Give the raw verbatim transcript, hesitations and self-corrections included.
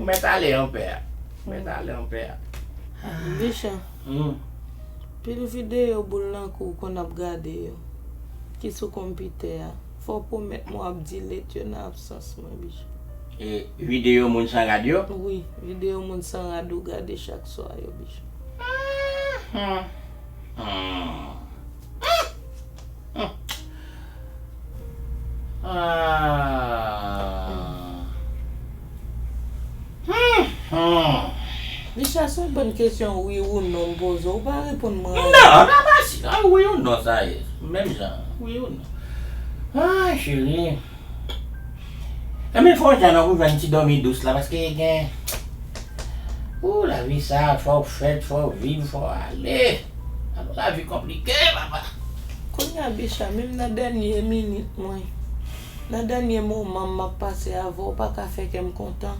Mèt ale anpè a. Mèt ale anpè a. Bicha, Hmm. pil videyo boul nan kou w konn ap gade yo, ki sou konpitè a, fò w pwomèt mwen w ap delete yo nan absans mwen, Bicha. E videyo moun san rad yo? Wi, videyo moun san rad ou gade chak swa yo, Bicha. Hmm. Hmm. Hmm. Ah. Hmm. Hmm. Bicha, se yon bòn kesyon wi ou non m poze w, ou pa reponn mwen. Non, nan pa si, ah, wi ou non, sa ye. Menm jan, wi ou non. Ah, cheri. Enben, fò w jan nan pou jwenn ti dòmi dous la, paske gen. Ou, lavi sa, fò w fèt, fò w viv, fò w ale. Alò, lavi konplike, papa. Kounye a, Bicha, menm nan dènye minit mwen, nan dènye moman m ap pase avè w, ou pa ka fè kè m kontan.